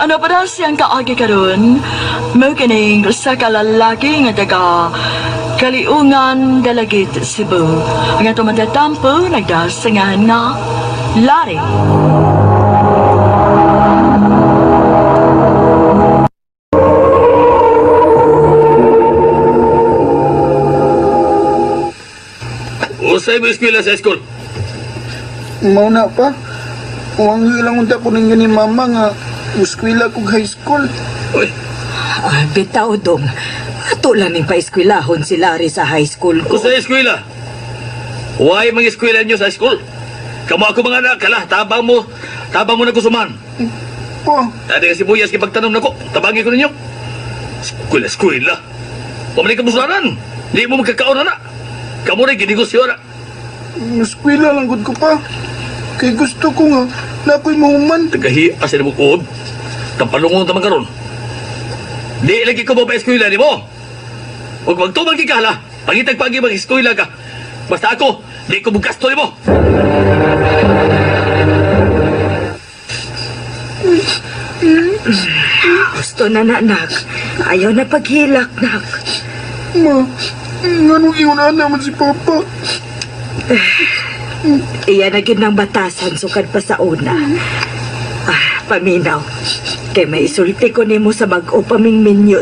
Ano pa daw siyang kaagi karon? Mao kining usa ka lalaki nga taga Kaliungan, Dalagit, Cebu. Ang atong matatampo nagdasangan nga Larry. Usay mo eskwela sa school? Mauna pa. Uwang ilang unta ko ninyo ni mama nga eskwela kog high school. Uy. Ah, bitaw dong. Ato lang ning paeskwelahon si Larry sa high school ko. Usay eskwela? Why mga eskwela niyo sa school? Kamo ako mga anak, kala, tabang mo na kusuman. Pa. Dati nga sibuyas kipagtanom na ko, tabangin ko ninyo. Eskwela, eskwela. Pamalik ka busulanan. Di mo magkakaon na na. Kamo rin, ginegosyo na. Eskwela lang gud ko pa. Kay gusto ko nga, na ako'y mahuman. Tagahi, asa na mo kuod. Tampalungon tamang karon. Di lagi ko mo pa eskwela ni mo. Huwag magtumang kikala. Pangitag pagi mag-eskwela ka. Basta ako, di ko bugasto ni mo. Gusto na na, nak. Ayaw na paghilak, nak. Ma, nganong iunahan naman si Papa? Iya na gyud ng batasan sukad pa sa una. Ah, paminaw. Kay may isulti ko nimo sa bag-o paming minyo.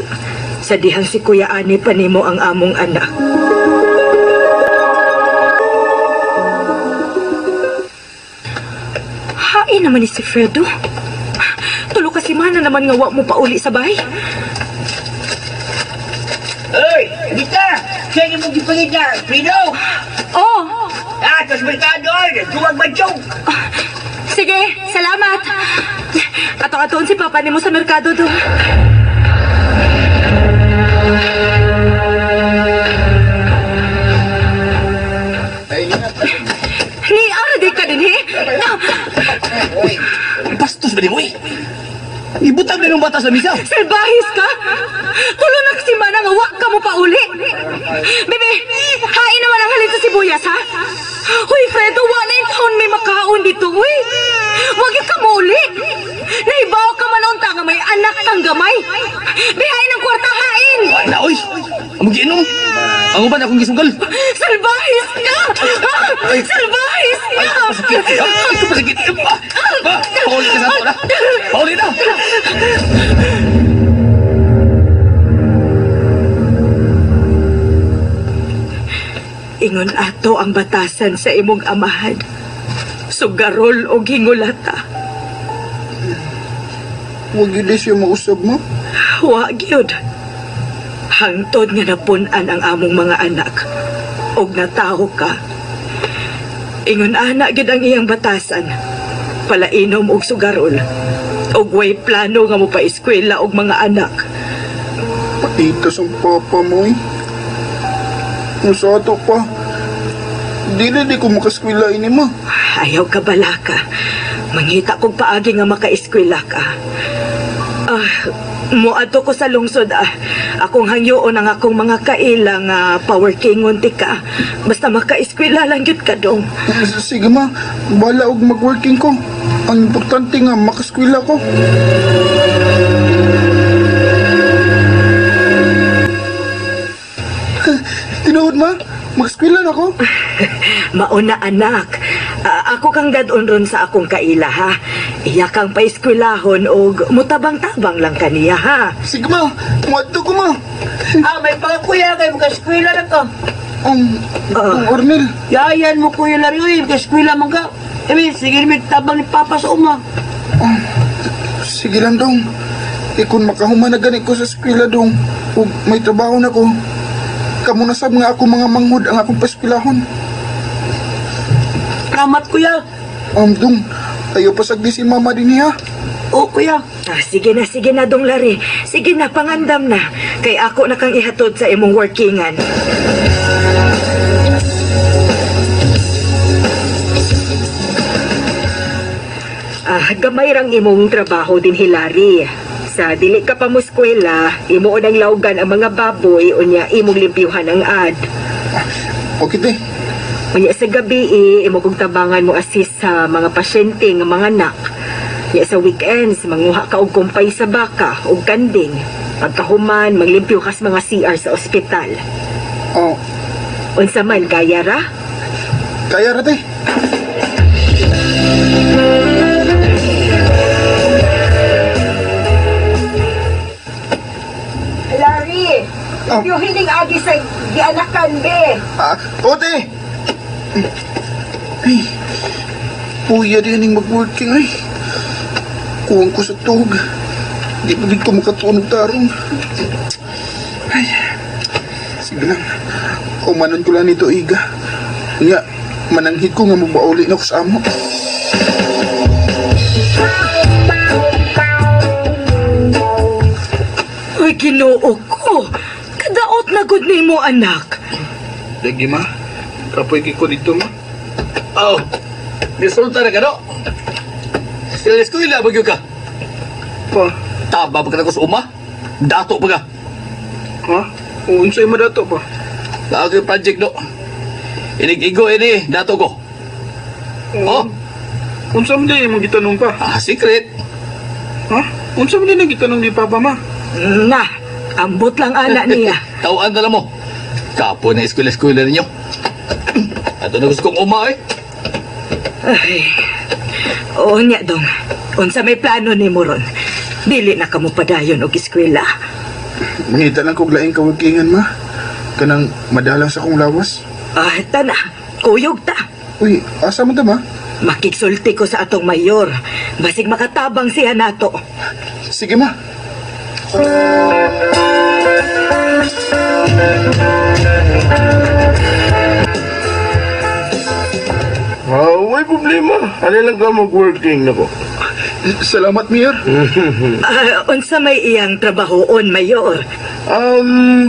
Sa dihang si Kuya Ani pa nimo ang among anak. Hain naman ni si Fredo. Tulo kasi mana naman nga wa mo pauli sa bahay. Oy, Gita! Saan mo gipangita? Fredo? Oh! Ah, tas merkado ay! Tuwag ba siyong? Sige, salamat! Ato-atoon si Papa nimo sa merkado do. Ni, ara di ka din, he? Uy, bastos ba ni mo, eh? Ibutang na ng bata sa misa. Salbahis ka? Tulo na kasi mana nga wa ka mo pa uli. Bebe, hain naman ang halin sa sibuyas, ha? Huy, Fredo, wa na yung taon may makaon dito, huy. Wag yung ka mo uli. Nahibaw ka man unta nga may anak kang gamay. Bihain ang kwarta, hain! Ay na, uy! Ang magiinom! Ang uban akong gisugal! Salbahis ka! Salbahis ka! Ay, pasakit! Ay, pasakit! Ba! Pauli ka sa ato na! Pauli na! Ingon ato ang batasan sa imong amahan. Sugarol o hingulata. Huwag yun siya mausab mo? Huwag yun. Hangtod nga napun-an ang among mga anak. Og nataho ka. Ingon ana gyud ang iyang batasan. Palainom og sugarol. Og way plano nga mo pa-eskwela og mga anak. Patitas ang papa mo eh. Kung sa ato pa, dili di ko makaeskwela ini mo. Ayaw ka balaka. Mangita kog paagi nga makaeskwela ka. Ah, moadto ko sa lungsod. Ah. Akong hangyoon ang akong mga kaila nga power kingon ti ka. Basta makaeskwela lang gyud ka dong. Sige ma, bahala og mag-working ko. Ang importante nga makaeskwela ko. Tinuod ma, mag-eskwela na ko. Mauna anak, ako kang dadon ron sa akong kaila ha. Iya kang paeskwelahon og mutabang-tabang lang kaniya ha. Sige ma, muadto ko ma. Ah, may pangkuya kay makaeskwela na ka. Ang Ornel. Yayan mo kuya Larry, uy, makaeskwela man ka. Eh, sige may tabang ni Papa sa uma. Sige lang dong. Eh, kung makahuman na gani ko sa eskwela dong, ug may trabaho na ko. Kamu na sab nga ako mga manghud ang akong paskwelahon. Salamat kuya. Dong, ayaw pasagdi si mama din niya. Oo kuya. Ah, sige na dong Larry. Sige na, pangandam na. Kay ako na kang ihatod sa imong workingan. Ah, gamay rang imong trabaho din Hilary. Sa dili ka pa mo eskwela, imo nang lawgan ang mga baboy unya imong limpyuhan ang ad. Okay te. Unya sa gabi imo kong tabangan mo assist sa mga pasyente nga mga anak. Ya sa weekends, manguha ka og kumpay sa baka og kanding. Pagkahuman, maglimpyo ka sa mga CR sa ospital. Oh. Unsa man, kaya ra? Kaya ra, te. Larry, Oh. yung hiling agi sa gianakan, be. Ah, ote! Ay, puya din yung mag-working ay. Kuwang ko sa tug. Di pa ko makatunog tarong. Ay, sige lang. Umanon ko lang nito, Iga. Nga, mananghid ko nga mabauli na ko sa amo. Uy, Ginoo ko. Kadaot na gud nimo, anak. Lagi, ma. Kapoy ko dito, ma. Oh, resulta na ka, no? Sila eskwela, bagyo ka. Pa? Taba pa ka na ko sa uma. Dato pa ka. Ha? Unsay mo dato pa? Naag yung project, no? Inig-igo, ini, dato ko. Oh? Unsa man din imong gitanong pa? Ah, secret. Ha? Unsa man din ang gitanong ni Papa, ma? Na, ambot lang ana niya. Tawaan na lang mo. Kapo na eskwela-eskwela ninyo. Ato na gusto kong uma, eh. Ay, oo niya, dong. Unsa may plano ni mo ron? Dili na kamo padayon og eskwela. Mangita lang kog laing kawakingan, ma. Kanang madala sa akong lawas. Ah, tana. Kuyog ta. Uy, asa man ta, ma? Makigsulti ko sa atong mayor. Basig makatabang siya nato. Sige, ma. Ah, may problema. Ano lang ka mag-working na ko. Salamat, Mayor. Unsa may iyang trabahoon, Mayor?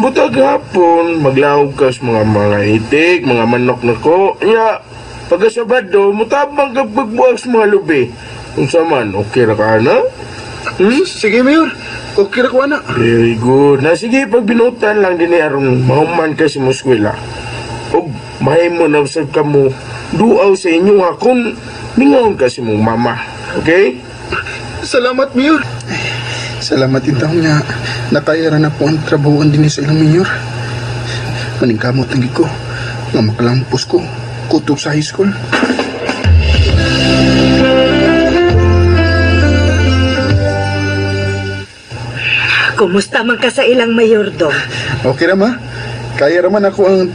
Butag hapon, maglawag ka sa mga itik, mga manok na ko. Ya, pagkasabado, mutabang ka pagbuwag sa mga lubi. Unsa man, okay ra ka na? Hmm? Sige, Mayor. Okay ra ko, ana. Very good. Na sige, pag binutan lang din aron mahuman ka sa mong eskwela. Og mahimo na usab ka mo duaw sa inyo ha kung mingaon ka sa mong mama. Okay? Salamat, Mayor. Salamat din taong nga nakaya ra na po ang trabahoan din sa ilang Mayor. Maningkamot ang ko nga makalampos ko kutob sa high school. Kumusta man ka sa ilang mayor, dong? Okay ra, ma. Kaya ra man ako ang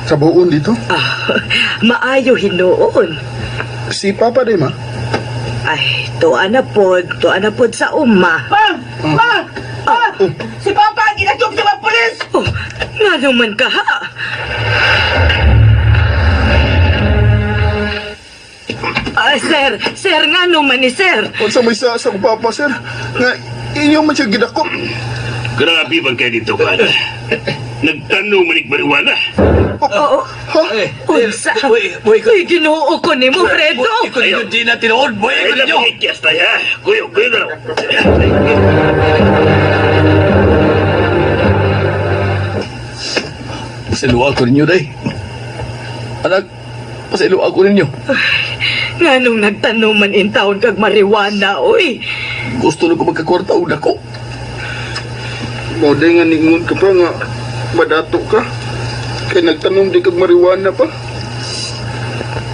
trabahoon dito. Ah, maayo hinuon. Si Papa day, ma. Ay, tuwa na pod sa uma. Pa! Pa! Pa! Si Papa ang ginatog sa mga pulis! Oh, nga naman ka, ha? Ah, sir, nga naman ni sir. Unsa may sa ko, Papa, sir? Nga, inyo man siya gidakop. Grabe bang kayo dito, kada? Nagtanong manig mariwala. Oo. Ha? Unsa? Uy, Uy, Ginoo ko ni mo, Fredo. Ikaw ninyo di na tinuod. Buhay ko Ay, ninyo. napakikiyas tayo, ha? Kuyo, kuyo na lang. Pasailuan ko ninyo, day. Anak, pasailuan ko ninyo. Nga nung nagtanong man in town kag marijuana, uy. Gusto na ko magkakwarta og dako. Mao day nga ningon ka pa nga madato ka. Kay nagtanong di kag marijuana pa.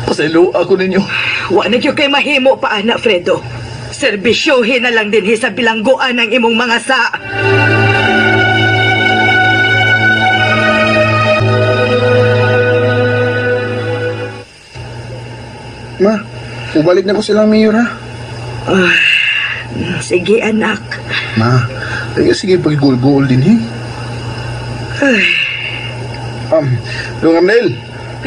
Pasailuan ko ninyo. Wa na gyud kay mahimo pa, anak, Fredo. Serbisyohin na lang din sa bilangguan ang imong mga sa. Ma, ubalik na ko silang mayor, ha? Sige, anak. Ma, ay, sige, pagigulgul din, eh. Dong Amnel.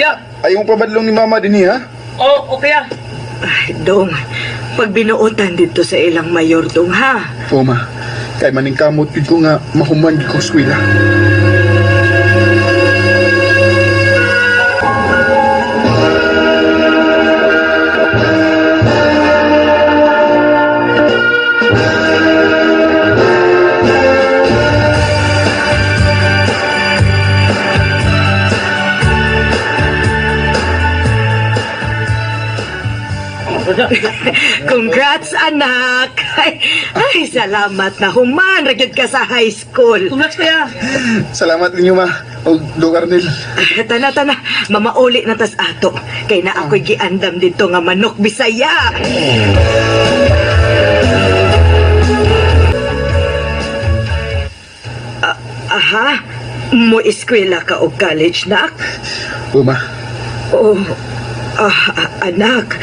Ya. Ayaw mo pabadlong ni Mama din, eh, ha? Oh, okay, ah. Ay, Dong, pag binuotan dito sa ilang mayor, Dong, ha? Oo, ma. Kay maningkamot yun ko nga mahuman yun ko eskwela. Congrats, anak. Ay, salamat na human. Ragyod ka sa high school. Congrats, kuya. Salamat ninyo, ma. O Dong Arnel. Tana, tana. Mamauli na tas ato. Kay na ako'y giandam dito nga manok Bisaya. Aha. Mo eskwela ka o college, nak? O, ma. Oh, anak.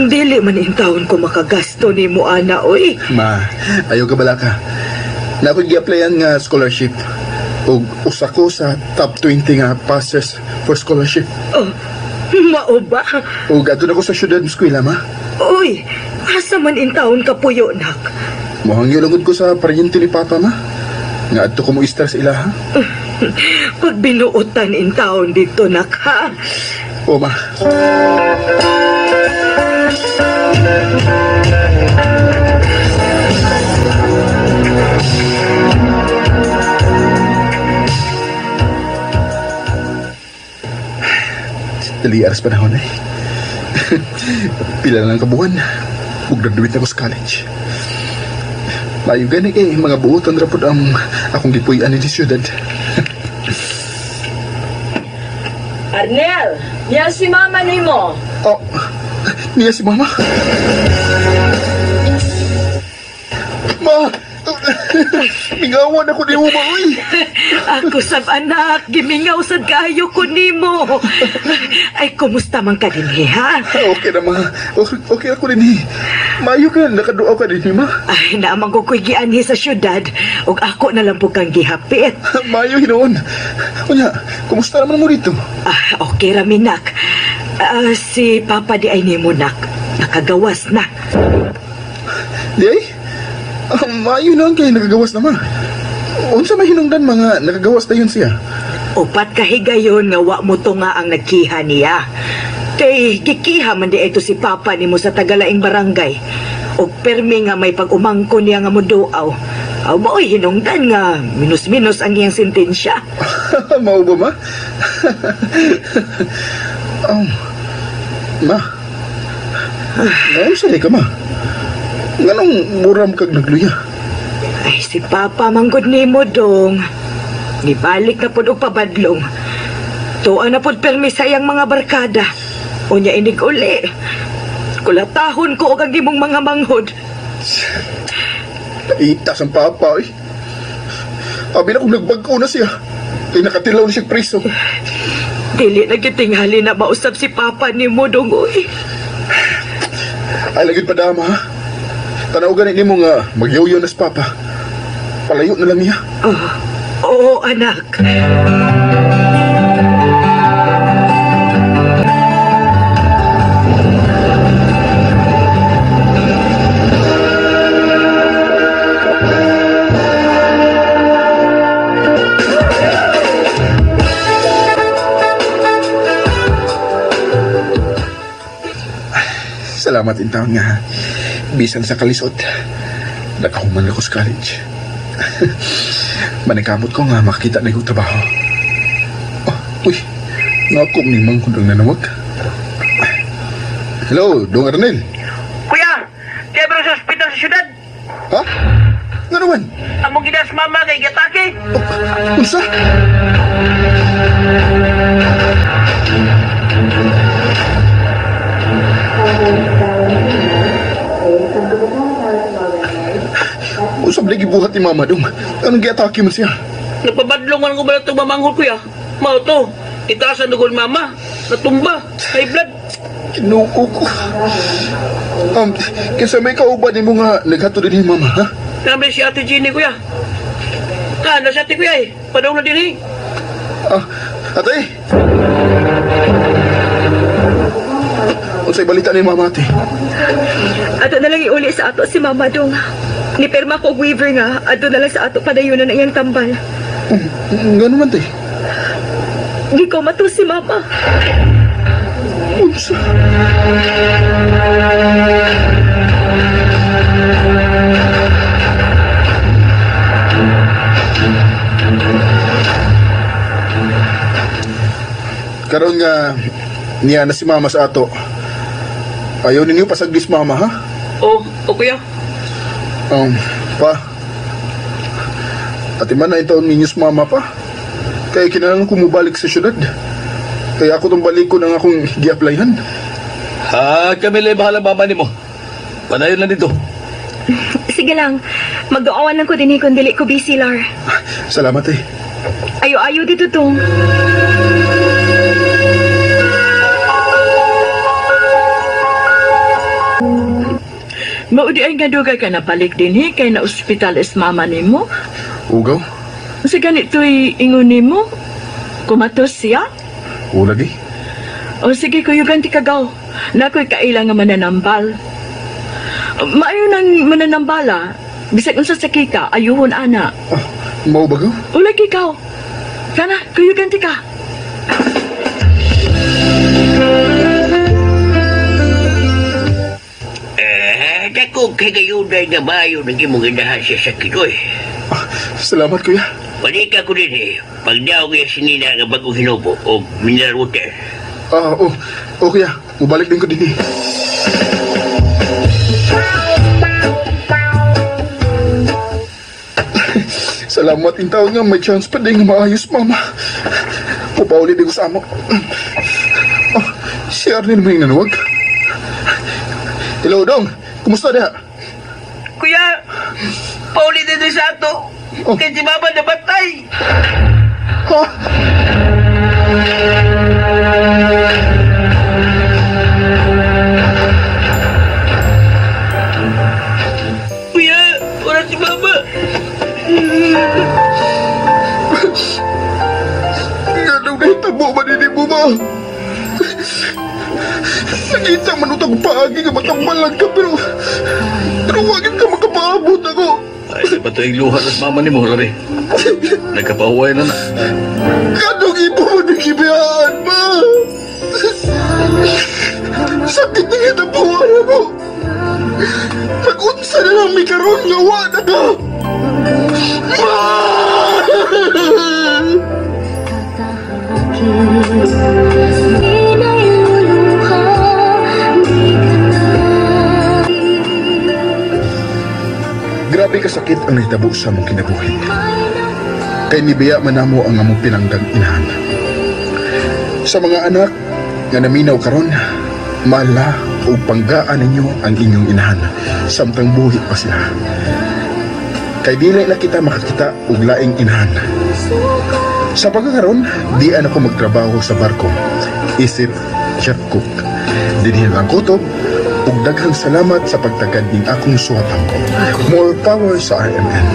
Dili man intawon ko makagasto ni mo, ana, oy. Ma, ayaw ka bala ka. Na ako'y gi-applyan nga scholarship. O usa ko sa top 20 nga passes for scholarship. Oh, mao ba? O gadto na ko sa syudad eskwela, ma. Oy, asa man intawon ka puyo, nak? Mohangyo langod ko sa paryente ni Papa, ma. Nga adto ko mo istar sa ilaha. Pag binuotan in taon dito, nak, ha? O, ma. Dali, aras panahon eh. Pila lang kabuan. Ug-graduate ako sa college. Mayo gani kay mga buotan ra pud ang akong gipuy-an ni siyudad. Arnel, niya si mama nimo. Oh, niya si mama. Ma! Mingawan ako ni Uma, uy! Ako sab anak, gimingaw sad kaayo ko nimo. Ay, kumusta man ka dinhi, ha? Okay na, ma. Okay ako dinhi. Maayo ka, nakaduaw ka dinhi, ma. Ay, naamang ko ko'y gianhi sa syudad, ug ako na lang po kang gihapit. Maayo hinuon. Unya, kumusta naman mo dito? Ah, okay ra, minak. Si Papa di ay nimo, nak. Nakagawas na. Di ay? Maayo na kay nakagawas na, ma. Unsa may hinungdan mga nakagawas na yun siya? Upat kahigayon nga wa mo to nga ang nagkiha niya. Kay gikiha man di ito si Papa nimo sa tagalaing barangay. Og permi nga may pag-umangko niya nga muduaw. Aw maoy hinungdan nga minus-minus ang iyang sentensya. Mao ba, ma? Oh, ma. Ngayon sa ka, ma. Nganong muram kag nagluya? Ay, si Papa manggod nimo dong. Nibalik na pod og pabadlong. Tuwa na pod permi sa iyang mga barkada. Unya inig uli. Kulatahon ko og ang imong mga manghod. Itas ang Papa, eh. Abi na kung nagbag-o na siya. Kay nakatilaw na siya preso. Dili na gitinghali na mausap si Papa nimo dong, uy. Ay, lagid pa dama, ha? Tanaw ganit nimo nga magyoyo na si Papa. Palayo na lang niya. Oh, oo, anak. Salamat intaon nga. Bisan sa kalisod, nakahuman ako sa college. Maningkamot ko nga makita na yung trabaho. Oh, uy, nakom ni Mang Kundang nanawag. Hello, Dong Arnel. Kuya, kaya ba sa ospital sa syudad? Ha? Nga naman? Among gidas mama kay gatake. Oh, unsa? Usab lagi buhat ni Mama dong. Anong giatake man siya? Nagpabadlong man ko ba itong mamanghol, kuya? Mao to, itaas ang dugon mama. Natumba, high blood. Kinuko ko. Kinsa may kauban nimo nga naghatod din ni Mama, ha? Namin si Ate Jenny, kuya. Ah, nasa ate kuya eh. Padong na din eh. Ah, ate! Unsay balita ni Mama, ate? Ato na lang iuli sa ato si Mama dong. Ni perma ko og waiver nga, ato na lang sa ato padayonon ang iyang tambal. Ngano man, te? Di ko mato si Mama. Unsa? Karon nga niya na si Mama sa ato. Ayaw ninyo pasaglis mama, ha? Oh, o kuya. Pa. Ati man na itaon ninyo sa mama pa. Kaya kinahanglan ko mubalik sa syudad. Kaya ako tong balik ko ng akong gi-applyan. Ha, kami lang bahala mama nimo. Padayon lang dito. Sige lang, magduawan lang ko din kung dili ko busy, Lar. Salamat eh. Ayo-ayo dito tong. Maudi ay nga dugay ka nabalik dinhi kay na ospital is mama nimo. Ugaw? Sa ganito'y ingon nimo, kumatos siya. O lagi. O sige, kuyugan ti kagaw. Nako'y kaila nga mananambal. Maayo nang mananambala. Bisag unsa sa kita, ayuhon ana. Ah, mao ba gaw? Ulag ikaw. Kana, kuyugan ti ka. Eh, dako kay gayuday nga bayo ng imong inahan siya sakit, oy. Ah, salamat kuya. Balik ako din eh. Pagdaog niya sinina nga bagong hinubo o mineral water. Ah, oh, oh kuya, mubalik din ko din eh. Salamat in taon nga, may chance pa din nga maayos, mama. Pupauli din ko sa amo. Oh, si Arnie naman yung nanuwag. Hello, Dong. Kumusta diha? Kuya, pauli din sa ato. Oh. Kay si mama nabatay. Ha? Kuya, wala si mama. Nga daw nahitabo ba din mo ba? Nakita man utang paagi nga matambalan ka pero wagin ka makapaabot ako. Ay, di ba ito yung luha sa mama nimo, Rari? Nagkapahuway na na. Kanong ibo mo nagibiyaan ba? Sakit na hitabuan ako. Mag-unsa na lang may karon nga wa na ka. Ma! Grabe kasakit ang nahitabo sa among kinabuhi. Kay nibiya man namo ang among pinanggang inahan. Sa mga anak nga naminaw karon, mala o panggaan ninyo ang inyong inahan samtang buhi pa sila. Kay dili na kita makakita og laing inahan. Sa pagkakaron, di ako magtrabaho sa barko. Isip chef cook. Dinhin ang kutob ug daghang salamat sa pagtagad ning akong suhatang. More power sa RMN.